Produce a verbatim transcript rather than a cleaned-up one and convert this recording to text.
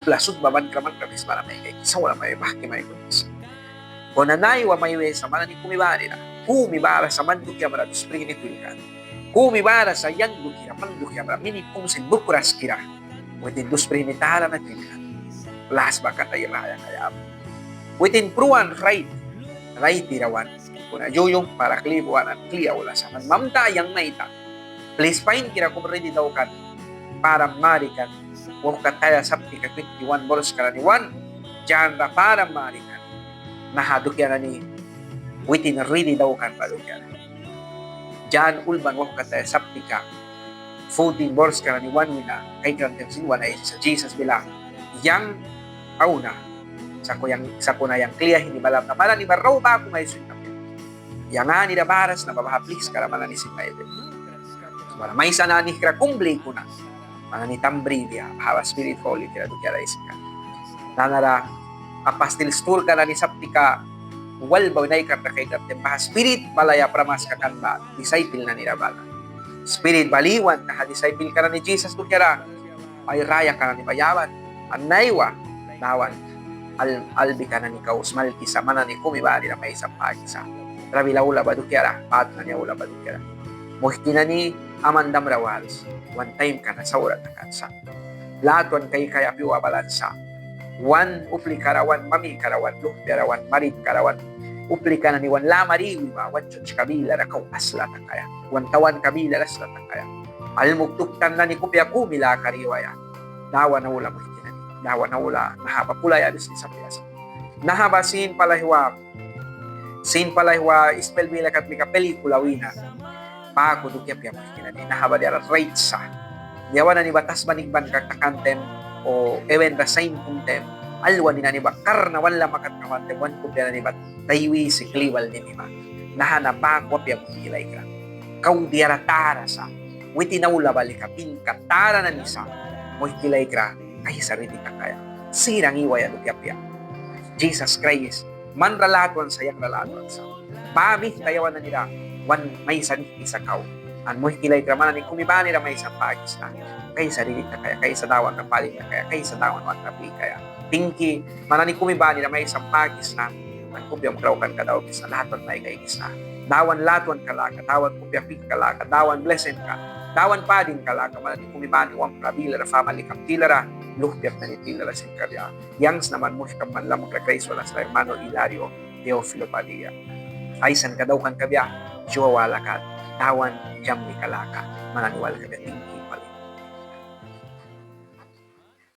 Upla sut ba ban kra man kra pis bara mai kaiki saura mai bahki mai kunis. Kuna naiwa mai wisa man nani kumi banira kumi bara sa man dukiamra dus prihni twilkan. Kumi bara sa yang dukira man dukiamra mini kum sin bukras kira. Witin dus prihni tara na twilkan. Las ba kata ya raya kaya. Witin pruan rait raitira wan. Kuna yu yumhpara kli buan an kli aula sa man mamta yang naita. Plis painkira kum ridi daukan. Param marikan. Wauhkataya saptika twenty one borska nani wan. Jan ra param marikan. Naha dukia nani witin ridi daukan ba dukia nani. Jan ulban wauhkataya saptika fourteen borska nani wan wina kaikram taim sin wan aisisa Jisas bila yang auna. Sakuna yang kli aihni balamna man nani ba rau baku mai swin apia. Yang anira bara sna ba baha pliskara man nani sin mai bri. Bara maisa nanihkra kum blikuna man nani tam bribia baha ba Spirit Holikira dukiara aiska. Nanara Apastil sturka nani saptika wal ba wina aikarta kaikram taim baha Spirit balaia pramaska kan ba disaipil nanira bala. Spirit bal iwan naha disaipilka nani Jisas dukiara ai rayaka nani ba yaban. An naiwa Dawan al- albika nani kau smalkisa man nani kumi banira maisa pakisa. Trabil aula ba dukiara, pat nani aula ba dukiara. Muihki nani, aman damra wals, wan taimka na saura takan sa. Latwan kaikaia pyua balan sa. Wan uplikara wan, mamikara wan, luhpiara wan, maritkara wan, uplika nani wan lamara iwi ba wan chuchka bilara kau asla takaia, wan tawanka bilara asla takaia. Almuk tuktan nani kupia kumi lakara iwaia. Dawan aula muihki nani, Dawan aula naha ba pulaia bisi sapia sa. Naha ba sin pali aihwa sin pali aihwa Ispail bila kat lika película wina. Baku dukia apia muihki nani, naha ba diara rait sa. Yawan nani ba tasba nikbanka takan taim o heven ra sain kum taim, alwani nani ba karna wan lama kat kawan taim wan kupia nani ba taiwisi kli bal nini ba. Naha na baku apia muihki laikra. Kau diara tara sa. Witin aula ba lika binka tara nani sa. Muihki laikra, kaisa ridi takaia. Sirang iwaia dukia apia. Jisas Kraist man ra latwan sa, yang ra latwan sa. Ba mihta yawan nanira wan maisa nihkisa kau. An muihki laikra, man nani kumi banira maisa pakisna. Kaisa ridi takaia, kaisa Dawan ra pali takaia, kaisa Dawan wan ra plikaia. Tingki, man nani kumi banira maisa pakisna. An kupiam kraukanka daukisna, latwan mai kaikisna. Dawan latwanka laka, Dawan kupia pitka laka, Dawan blesinka, Dawan padinka laka man nani kumi bani wamra bilara, famalikam tilara, luhpiam nani tilara sin kabia. Yang sna man muihkam man lamkra Kraist wal asla, hermano Hilario Teófilo Padilla. Aisanka daukan kabia, yua wala kat Dawan yamnika laka man nani wal kabia.